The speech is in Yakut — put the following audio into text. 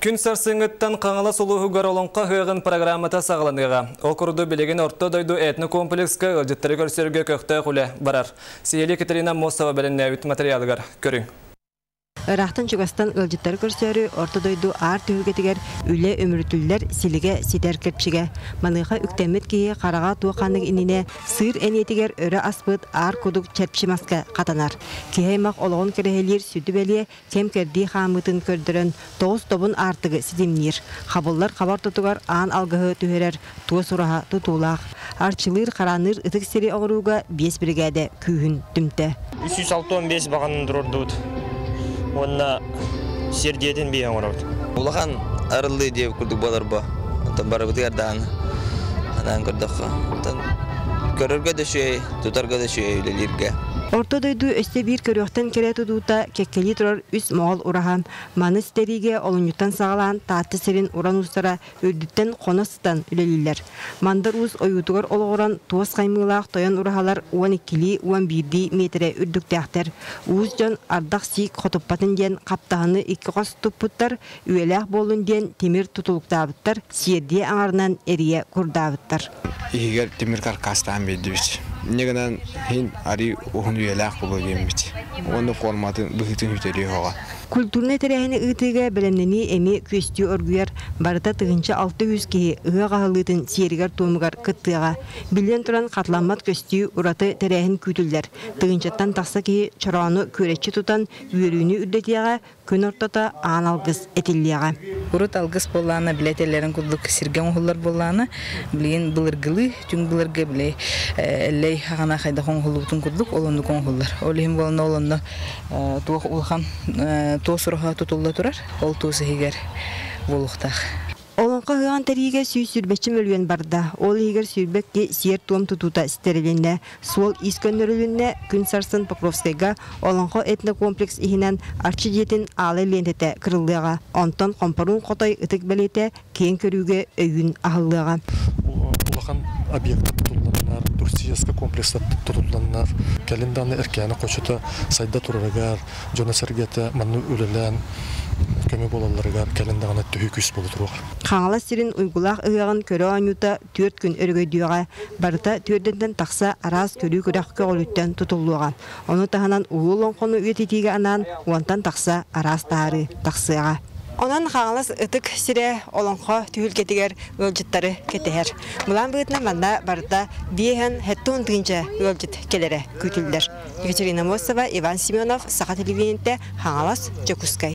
Күн сарсыҥҥыттан Хаҥалас улууһугар Олоҥхо ыһыаҕын программата саҕаланыаҕа. Ол курдук билигин Орто дойду этнокомплекска ыалдьыттары көрсөргө көхтөөх үлэ барар. Сиһилии Екатерина Мосова бэлэмнээбит матырыйаалыгар көрүҥ. Ыраахтан-чугастан ыалдьыттары көрсөөрү Орто дойду аар түһүлгэтигэр үлэ үмүрүтүллэр силигэ ситэр кэрчигэ. Маныаха үктэммит киһи хараҕа туох ханнык иннинэ сыыр эниэтигэр өрө аспыт аар кудук чэрчи маска хатанар. Киһи аймах олоҕун кэрэһэлиир сүдү бэлиэ кэм-кэрдии хаамыытын көрдөрөн тоҕус тобун аартыгы ситимниир, хабыллар хаба ортотугар аан алгыһы түһэрэр туос ураһа тутуулаах, арчылыыр хараанныыр ытык сири оҥорууга биэс биригээдэ күүһүн түмтэ. 365 баҕанын туруордубут уонна сиэрдийэтин биэ оҥоробут. Улахан арыллыы диэбит курдук буолар бу. Онтон барыбытыгар даҕаны анаан көрдөххө. Онтон көрөргө да үчүгэй, тутарга да үчүгэй үлэлииргэ. Орто дойду өссө биир көрүөхтэн кэрэ тутуута кэккэлии турар үс моҕол ураһа. Маны ситэриигэ олунньуттан саҕалаан Таатта сирин уран уустара үрдүттэн хоно сытан үлэлииллэр. Мандар Уус ойуутугар олоҕуран туос хаймыылаах тойон ураһалар уон иккилии, уон биирдии миэтэрэ үрдүктээхтэр. Уус дьон ардах-сиик хотуппатын диэн хаптаһыны икки хос туппуттар, үйэлээх буоллун диэн тимир тутулуктаабыттар, сиэрдийэ аҥарынан эрийэ курдаабыттар. Иһигэр тимир каркастаан биэрдибит. Инньэ гынан иһин арыы уһун үйэлээх буолуо диэммит. Уонна форматын быһыытын үтэлиэҕэ. Культурнай тэрээһини ыытыыга бэлэмнэнии эмиэ күөстүү оргуйар. Барыта 1600 киһи ыһыах аһыллыытын сиэригэр-туомугар кыттыаҕа. Биллэн туран, хатыламмат көстүү ураты тэрээһин күүтүллэр. Тыһыынчаттан тахса киһи чороону күөрэччи тутан үөрүүнү үрдэтиэҕэ, Күн ортото аан алгыс этиллиэҕэ. Урут алгыс буоллаҕына били этэллэрин курдук сиргэ оҥоһуллар буоллаҕына, билигин былыргылыы, түҥ былыргы били Эллэй аҕана хайдах оҥоһуллубутун курдук ол оннук оҥоһуллар. Ол иһин буолан ол онно туох улахан туос ураһа тутулла турар, ол туос иһигэр буолуохтаах. Олоҥхо ыһыаҕын тэрийиигэ 120 мөлүйүөн барда. Ол иһигэр 22 сиэр-туом тутуута ситэрилиннэ. Суол ис көннөрүлүннэ, күн сарсын Покровскайга Олоҥхо этнокомплекс иһинэн Арчы дьиэтин аалай лиэнтэтэ кырыллыаҕа. Онтон Хомпоруун Хотой ытык бэлиэтэ киэҥ көрүүгэ өйүүн аһыллыаҕа. Улахан объекта тутулланнар, туристическай комплекса тутулланнар, кэлин даҕаны Эркээни хочото сайда турарыгар, дьоно-сэргэтэ манна үлэлээн көмө буолалларыгар кэлин даҕаны төһүү күүс буола туруоҕа. Хаҥалас сирин уйгулаах ыһыаҕын көрө оонньуута түөрт күн өрөгөйдүөҕэ. Барыта түөрдэнтэн тахса араас көрүү-күрэх көҕүлүттэн тутуллуоҕа. Ону таһынан улуу олоҥхону үйэтитиигэ анаан уонтан тахса араас таһаарыы тахсыаҕа. Онон Хаҥалас ытык сирэ олоҥхо түһүлгэтигэр ыалдьыттары кэтэһэр. Былаан быһыытынан манна барыта биэһэн сэттэ тыһыынча ыалдьыт кэлэрэ күүтүллэр. Екатерина Мосова, Иван Семенов, Саха телевидениетэ, Хаҥалас, Дьокуускай.